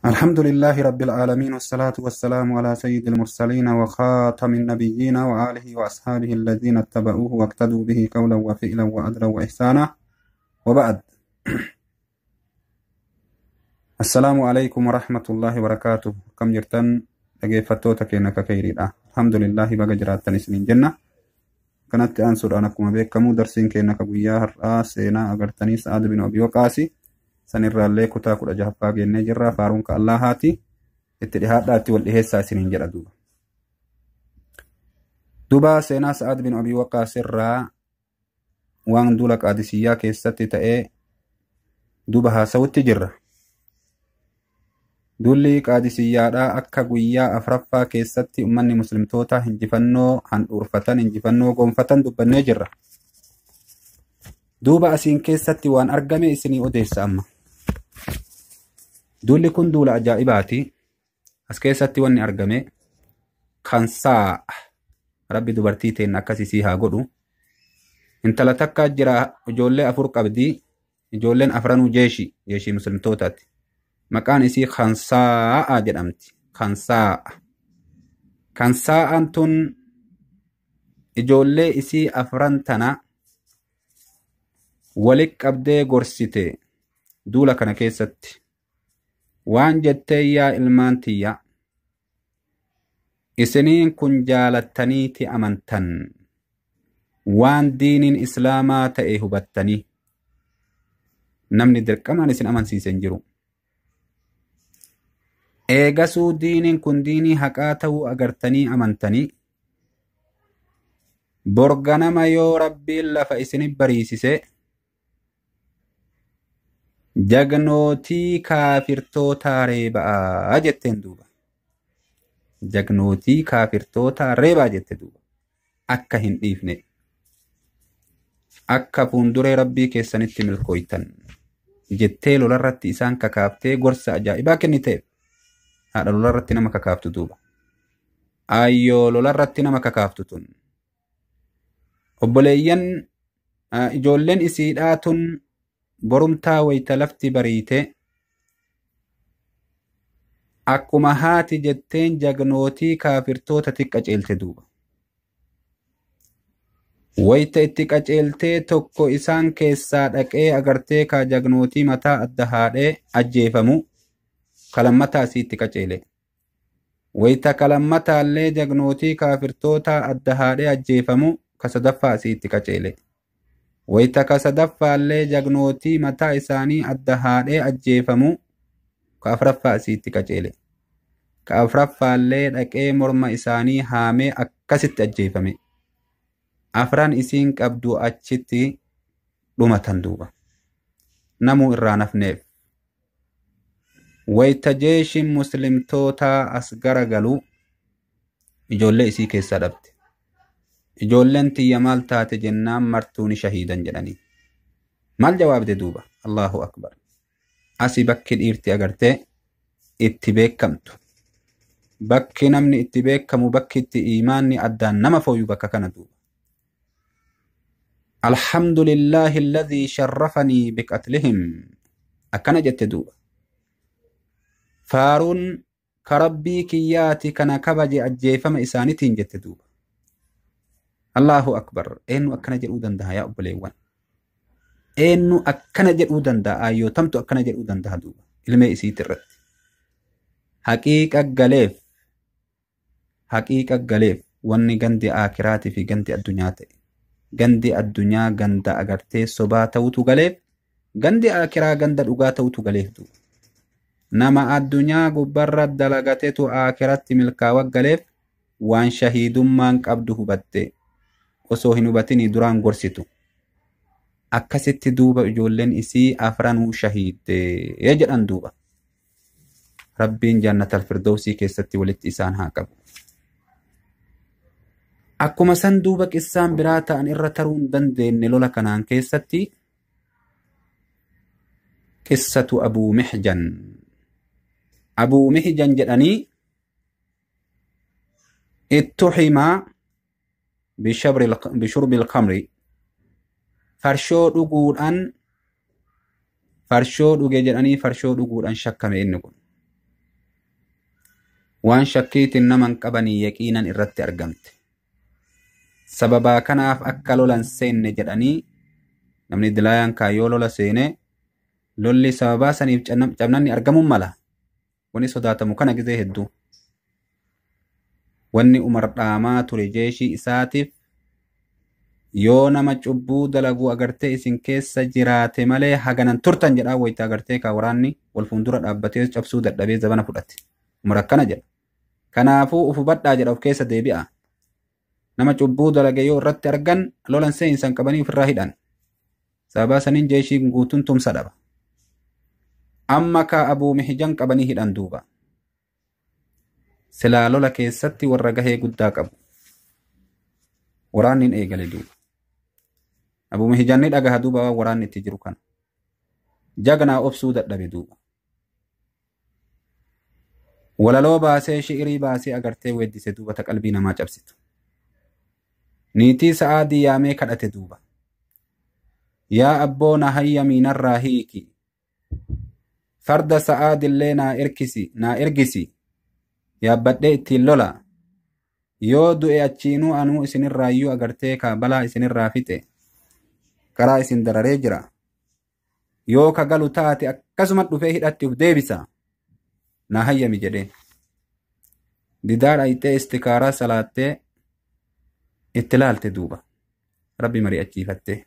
الحمد لله رب العالمين والصلاة والسلام على سيد المرسلين وخاتم النبيين وآله وأصحابه الذين اتبعوه واقتدوا به قولا وفعلا وعدلا وإحسانا وبعد. السلام عليكم ورحمة الله وبركاته. كم جرتن dhaggeeffattoota keenya kakayriidha. Alhamdulillahi baga jiraattan isiniin jenna. Kanatti aansuudhaan akkuma beekamu darsiin keenya ka guyyaa har'aa seenaa agartanii Sa'aad bin Abi Waqaasi sanirraallee kutaa 16ffaa geennee jirra. Faaruun ka Allaahaati. Itti dhihaadhaa itti wal dhiheessaa isiniin jedha duuba. Duuba seenaa Sa'aad bin Abi Waqaas irraa waan duula Qaadisiyyaa keessatti ta'ee duuba haasawutti jirra. Duulli Qaadisiyyaadhaa akka guyyaa afraffaa keessatti uummanni muslimtoota injifannoo handhuurfatan, injifannoo gonfatan dubbannee jirra. Duuba asiin keessatti waan argame isinii odeessa amma. Duulli kun duula ajaa'ibaati. As keessatti wanni argame kansaa rabbi dubartii teenna akkasii haa godhu. Intala takka jira, ijoollee 4 qabdi. Ijoolleen afranuu jeeshii muslimtootaati. Maqaan isii Kansaa'a jedhamti. Kansaa'a. Kansaa'aan tun ijoollee isii afran tana walitti qabdee gorsite duula kana keessatti. Waan jettee yaa ilmaan tiyya, isiniin kun jaalattaniiti amantan, waan diiniin islaamaa ta'e hubattanii, namni dirqamaan isin amansiise hin jiru. Eegasuu diiniin kun diinii haqaa ta'uu agartanii amantanii, borganama yoo rabbiin lafa isinif bariisise jagnootii kaafirtootaa reeba'aa jetteen duuba. Jagnootii kaafirtootaa reebaa jette duuba. Akka hin dhiifne, akka fuulduree rabbii keessanitti milkooytan jettee lolarratti isaan kakaaftee gorsa ajaa'ibaa kenniteef. Haadha lolarratti nama kakaaftu duuba. Ayyoo lolarratti nama kakaaftu tun. Obboleeyyan ijoolleen isiidhaa tun borumtaa wayita lafti bariite akkuma haati jetteen jagnootii kaafirtoota qaceelte duuba. Wayita itti qaceeltee tokko isaan keessaa dhaqee agartee kaa jagnootii mataa adda haadhee ajjeefamu kalammataa asiitti qaceele. Wayita kalammataallee jagnootii kaafirtoota adda haadhee ajjeefamu ka sadaffaa asiitti qaceele. Wayita ka sadaffaallee jagnootii mataa isaanii adda haadhee ajjeefamu ka afraffaa asiitti qaceele. Ka afraffaallee dhaqee morma isaanii haamee akkasitti ajjeefame. Afran isiin qabdu achitti dhumatan duuba. Namuu irraa nafneef. Wayita jeeshiin muslimtootaa as garagalu ijoollee isii keessaa dhabde. Ijoolleen tiyya maal taate jennaan martuu ni shahiidan jedhanii. Maal jawaabde duuba? Allahu akbar. Asi bakki dhiirti agartee itti beekamtu. Bakki namni itti beekamu, bakki itti iimaanni addaan nama fooyu bakka kana duuba. Alhamdulillahi alladhii sharrafanii biqatlihim. Akkana jette duuba. Faaruun ka rabbii kiyyaati kana kabaje ajjeefama isaaniitiin jette duuba. Allahu akbar. Eenyu akkana jedhuu danda'a yaa obboleewwan? Eenyu akkana jedhuu danda'a? Yoo tamtu akkana jedhuu danda'a duuba ilmee isiit irratti. Haqiiqa galeef, haqiiqa galeef wanni gandi aakiraatii fi gandi addunyaa ta'e. Gandi addunyaa ganda agartee sobaa ta'utu galeef, gandi aakiraa ganda dhugaa ta'utu galeef duuba. Nama addunyaa gubbarra dalagatetu aakiratti milkaawaa galeef waan shahiidummaan qabdu hubatte osoo hin hubatinii duraan gorsitu. Akkasitti duuba ijoolleen isii afranuu shahiiddee jedhan duuba. Rabbiin jannatal firdawsii keessatti walitti isaan haa qabu. Akkuma san duuba qissaan biraa ta'an irra taruu hin dandeenye lola kanaan keessatti qissatu Abuu Mihjan. Abuu Mihjan jedhanii ittuhimaa bishurbil khamri, farshoo dhuguudhaan, farshoo dhuge jedhanii farshoo dhuguudhaan shakkame inni kun. Waan shakkiitiin naman qabanii yaqiinan irratti argamte. Sababaa kanaaf akka lolan seenne jedhanii namni dilaayaan kaayyoo lola seene lolli sababaa saniif cabnanni argamuun mala. Wanni sodaatamu kana gizee hedduu. Wanni Umar dhaamaa ture jeeshii isaatiif yoo nama cubbuu dalaguu agartee isin keessa jiraate malee haganan turtan jedhaa wayita agartee kaa waraanni wal fuuldura dhaabbatee cabsuu dadhabee zabana fudhate. Umar akkana jedha. Kanaafuu uf hubadhaa jedha of keessa deebi'a. Nama cubbuu dalage yoo irratti argan lolan seensan qabanii ofirraa hidhan. Sababaa saniin jeeshii guutuun tumsa dhaba. Amma kaa Abuu Mihjan qabanii hidhan duuba. Silaa lola keessatti warra gahee guddaa qabu. Waraanni hin eegale duuba. Abuu Mihjan ni dhagaha duuba waan waraanni itti jiru kana. Jagnaa obsuu dadhabe duuba. Walaloo baasee shi'irii baasee agartee weeddise duuba ta qalbii namaa cabsitu. Niitii Sa'aadii yaamee kadhate duuba. Yaa abboo na hayyamii narraa hiiki. Farda Sa'aadillee naa erkisi naa ergisi. Yaabbadhee ittiin lola. Yoo du'e achiinuu anuu isinirraayyuu agartee kaa balaa isinirraa fixe. Karaa isin dararee jira. Yoo ka galu taate akkasuma dhufee hidhatti uf deebisa. Na hayyami jedheen. Didaa dhayxee istikaaraa salaattee itti laalte duuba. Rabbi mari'achiifattee.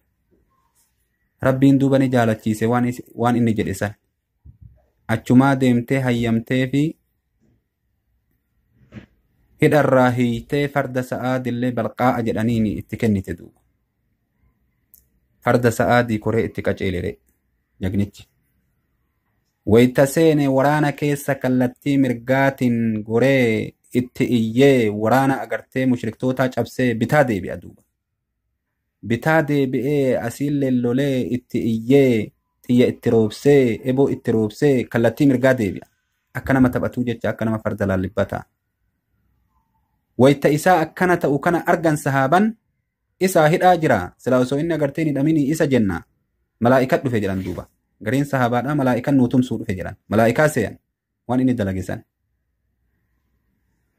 Rabbiin duuba ni jaalachiise waan inni jedhe san. Achumaa deemtee hayyamtee fi hidharraa hiitee farda Sa'aadillee balqaa'a jedhaniin itti kennite duuba. Farda Sa'aadii koree itti qaceelere jagnichi. Wayita seene waraana keessa kallattii mirgaatiin goree itti iyyee waraana agartee mushriktootaa cabsee bitaa deebi'a duuba. Bitaa deebi'ee asiin leellolee itti iyyee xiyya itti roobsee eboo itti roobsee kallattii mirgaa deebi'a. Akka nama taphatuu jecha akka nama farda laallibbata. Wayita isaa akkana ta'u kana argan sahaaban isaa hidhaa jira. Silaa osoo inni agartee hin hidhaminii isa jenna. Malaa'ikat dhufe jedhan duuba. Gariin sahaabaadhaa malaa'ikan nuu tumsuu dhufe jedhan. Malaa'ikaa seeyan waan inni dalage san.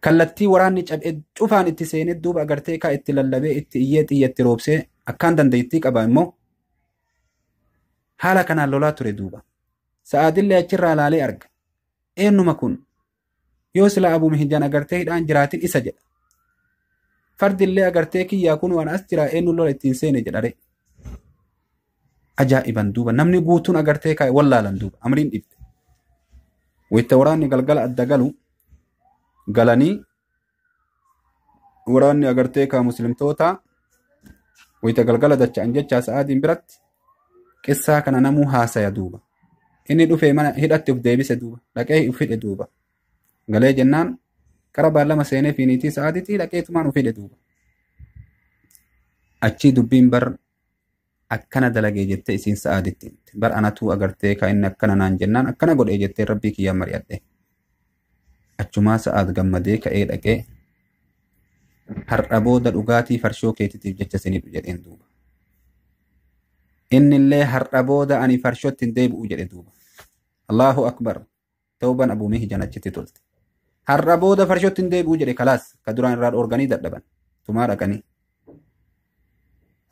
Kallattii waraanni cabee cufaan itti seenee duuba agartee kaa itti lallabee itti iyyee xiyya itti roobsee akkaan dandeettii qaba immoo haala kanaan lolaa ture duuba. Sa'aadillee achirraa laalee arga. Eenyuma kun yoo silaa Abuu Mihjan agartee hidhaan jiraatin isa jedha. Fardillee agartee kiyyaa kun waan as jira eenyu lola ittiin seene jedhare. Ajaa'iban duuba namni guutuun agartee kaa'e wallaalan duuba amriin dhibde. Wayita waraanni galgala adda galu galanii waraanni agartee kaa muslimtoota wayita galgala dacha'an jechaa Sa'aadiin biratti qissaa kana namuu haasaya duuba. Inni dhufee mana hidhatti uf deebise duuba dhaqee uf hidhe duuba. Galee jennaan qara baallama seenee fi niitii Sa'aadiitii dhaqeetumaan uf hidhe duuba. Achii dubbiin bar akkana dalagee jettee isiin Sa'aaditti himte. Bar anatuu agartee ka inni akkana naan jennaan akkana godhee jettee rabbii kiyyaan mari'adhe. Achumaa Sa'aad gammadee ka'ee dhaqee har'a booda dhugaatii farshoo keetitiif jecha sinidhu jedheen duuba. Innillee har'a booda ani farshootti hin deebi'u jedhe duuba. Allahu akbar. Tawbaan Abuu Mihjan achitti tolte. Har'a booda farshootti hin deebi'u jedhe kalaas ka duraan irraa dhoorganii dadhaban. Tumaa dhaqanii.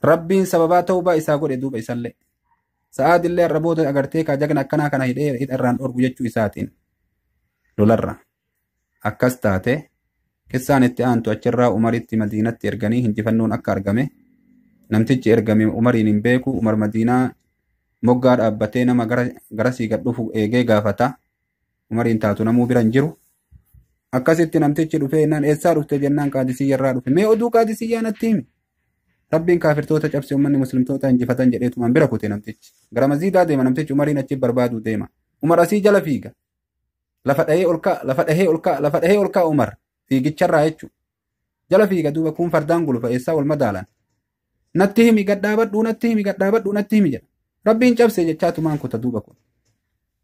Rabbiin sababaa tawbaa isaa godhe duuba isallee. Sa'aadillee har'a booda agartee kaa jagna akkanaa kana hidhee hidharraan dhoorgu jechuu isaatiin. Lolarra. Akkas taate qissaan itti aantu achirraa Umaritti Madiinatti erganii hinjifannoon akka argame. Namtichi ergame Umariin hin beeku. Umar Madiinaa moggaa dhaabbatee nama garasii gad dhufu eegee gaafata. Umariin taatu namuu bira hin jiru. Akkasitti namtichi dhufee jennaan eessaa dhufte jennaan Qaadisiyyaa irraa dhufe. Mee oduu Qaadisiyyaa natti himi. Rabbiin kaafirtoota cabse uummanni muslimtoota injifatan jedheetumaan bira kute namtichi. Gara maziidaa deema namtichi Umariin achi barbaaduu deema. Umar asii jala fiiga. Lafa dhahee ol ka'a, lafa dhahee ol ka'a, lafa dhahee ol ka'a Umar. Fiigicharraa jechuudha. Jala fiiga duuba kun fardaan gulufa eessaa wal madaalan. Natti himi gad dhaabadhuu, natti himi gad dhaabadhuu, natti himi jedha. Rabbiin cabse jechaatumaan kuta duuba kun.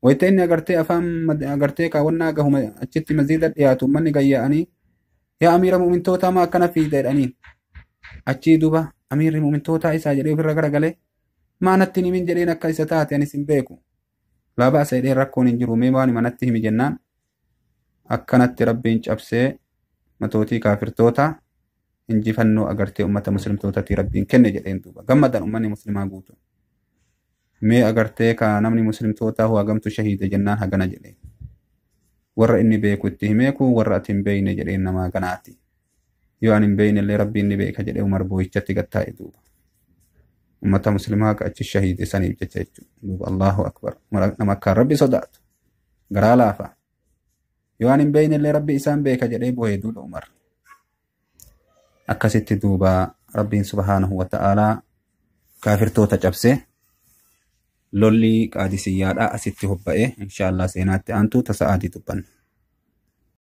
Wayita inni agartee afaan agartee kaawwannaa gahuma achitti maziida dhiyaatu uummanni gayyaa'anii yaa amiira mu'mintootaa maa akkana fiida jedhaniin. Achii duuba amiirri mu'mintootaa isaa jedhee ofirra garagalee maa natti hin himin jedheen akka isa taate anis hin beeku. Laa ba'asa jedheen rakkoon hin jiru mee waan manatti himi jennaan. Akkanatti Rabbiin cabsee matootii kaafirtoota injifannoo agartee ummata muslimtootatti Rabbiin kenne jedheen duuba. Gammadan ummanni muslimaa guutu. Mee agartee ka namni muslimtootaa hagamtu shahiida jennaan hagana jedheen. Warra inni beeku itti himee kun warra ati hin beekne jedheen namaa ganaati. Yoo ani hin beekne illee Rabbiin ni beeka jedhee Umar boo'ichatti gattaa'e duuba. Ummata muslimaa ka achi shahiide saniif jecha jechuudha. Duuba Allahu akbar. Nama akkaan Rabbi sodaatu. Garaa laafa. Yoo ani hin beekne illee Rabbi isaan beeka jedhee boo'ee duuba Umar. Akkasitti duuba Rabbiin subhaanahu wa ta'aalaa kaafirtoota cabsee lolli qaadisiyyaadhaa asitti hobba'ee inshaallah seenaatti aantu tasa adii dubbanna.